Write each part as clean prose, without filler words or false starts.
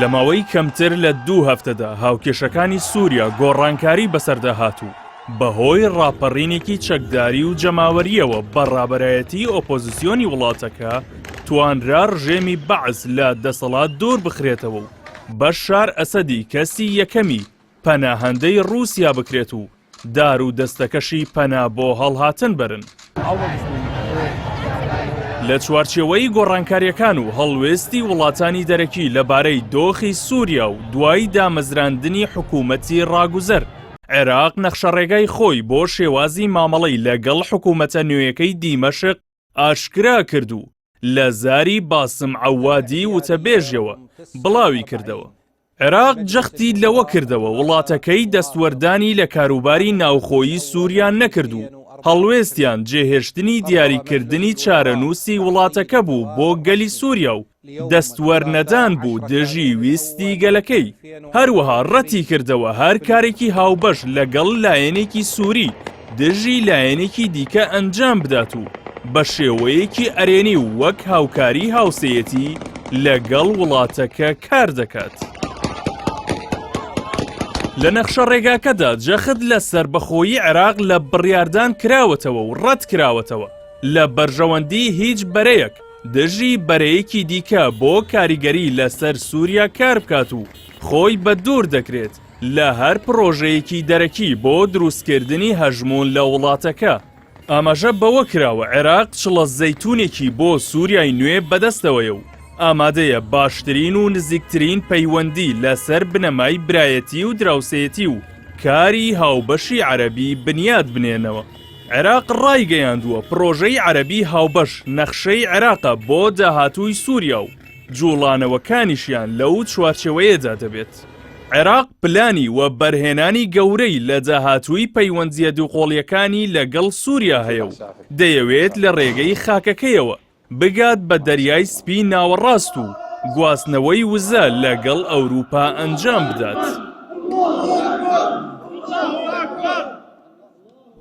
لە ماوەی کەمتر لە دوو هەفتەدا هاوکێشەکانی سووریا گۆڕانکاری بەسەردا هات و بەهۆی ڕاپەڕینێکی چەکداری و جەماوەرییەوە بە ڕابەرایەتی ئۆپۆزسیۆنی وڵاتەکە توانرا ڕژێمی بەعس لە دەسەڵات دوور بخرێتەوە و بەشار ئەسەدی کەسی یەکەمی پەناهەندەی ڕووسیا بکرێت و دار و دەستەکەشی پەنا بۆ هەڵهاتن بەرن. لە چوارچێوەی گۆڕانکارییەکان و هەڵوێستی وڵاتانی دەرەکی لەبارەی دۆخی سووریا و دوای دامەزراندنی حکوومەتی ڕاگوزەر، عێراق نەخشەڕێگای خۆی بۆ شێوازی مامەڵەی لەگەڵ حکوومەتە نوێیەکەی دیمەشق ئاشکرا کرد و لە زاری باسم عەوادی وتەبێژیەوە بڵاوی کردەوە. عێراق جەختی لەوە کردەوە وڵاتەکەی دەستوەردانی لە کاروباری ناوخۆیی سووریا نەکرد و هەڵوێستیان جێهێشتنی دیاریکردنی چارەنووسی وڵاتەکە بوو بۆ گەلی سووریا و دەستوەرنەدان بوو دژی ویستی گەلەکەی، هەروەها ڕەتیکردەوە هەر کارێکی هاوبەش لەگەڵ لایەنێکی سووری دژی لایەنێکی دیکە ئەنجام بدات و بە شێوەیەکی ئەرێنی و وەک هاوکاری هاوسێیەتی لەگەڵ وڵاتەکە کار دەکات. لە نەخشە ڕێگاکەدا جەخت لە سەربەخۆیی عێراق لە بڕیاردان کراوەتەوە و ڕەتکراوەتەوە لە بەرژەوەندی هیچ بەرەیەک دژی بەرەیەکی دیکە بۆ کاریگەری لەسەر سووریا کار بکات و خۆی بە دوور دەکرێت لە هەر پڕۆژەیەکی دەرەکی بۆ دروستکردنی هەژموون لە وڵاتەکە. ئاماژە بەوە کراوە عێراق چڵە زەیتونێکی بۆ سووریای نوێ بەدەستەوەیە و ئامادەیە باشترین و نزیکترین پەیوەندی لەسەر بنەمای برایەتی و دراوسێیەتی و کاری هاوبەشی عەرەبی بنیات بنێنەوە. عێراق ڕایگەیاندووە پڕۆژەی عەرەبی هاوبەش نەخشەی عێراقە بۆ داهاتووی سووریا و جوڵانەوەکانیشیان لەو چوارچێوەیەدا دەبێت. عێراق پلانی وەبەرهێنانی گەورەی لە داهاتووی پەیوەندییە دووقۆڵییەکانی لەگەڵ سووریا هەیە و دەیەوێت لە ڕێگەی خاکەکەیەوە بگات بە دەریای سپی ناوەڕاست و گواستنەوەی وزە لەگەڵ ئەوروپا ئەنجام بدات.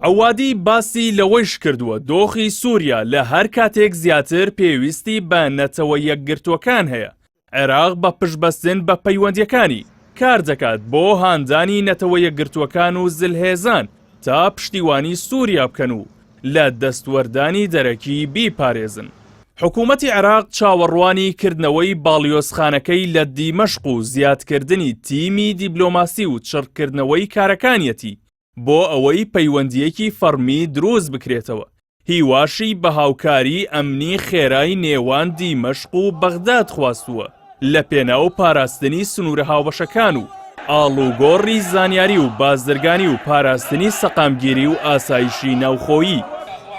عەوادی باسی لەوەیش کردووە، دۆخی سووریا لە هەر کاتێک زیاتر پێویستی بە نەتەوە یەکگرتووەکان هەیە، عێراق بە پشتبەستن بە پەیوەندییەکانی، کار دەکات بۆ هاندانی نەتەوە یەکگرتووەکان و زلهێزان تا پشتیوانی سووریا بکەن و لە دەستوەردانی دەرەکی بیپارێزن. حکوومەتی عێراق چاوەڕوانی کردنەوەی باڵیۆزخانەکەی لە دیمەشق و زیادکردنی تیمی دیبلۆماسی و چڕکردنەوەی کارەکانیەتی بۆ ئەوەی پەیوەندییەکی فەڕمی دروست بکرێتەوە، هیواشی بە هاوکاری ئەمنی خێرای نێوان دیمەشق و بەغداد خواستووە لەپێناو پاراستنی سنوورە هاوبەشەکان و ئاڵوگۆڕی زانیاری و بازرگانی و پاراستنی سەقامگیری و ئاسایشی ناوخۆیی.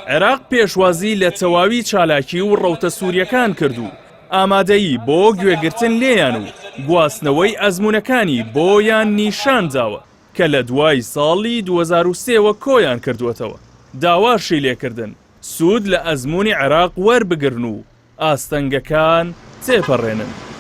عێراق پێشوازی لە تەواوی چالاکی و ڕەوتە سوورییەکان کرد و ئامادەیی بۆ گوێگرتن لێیان و گواستنەوەی ئەزموونەکانی بۆیان نیشانداوە. کە لە دوای ساڵی 2003 وە کۆیان کردووەتەوە، داواشی لێکردن سوود لە ئەزموونی عێراق وەربگرن و ئاستەنگەکان تێپەڕێنن.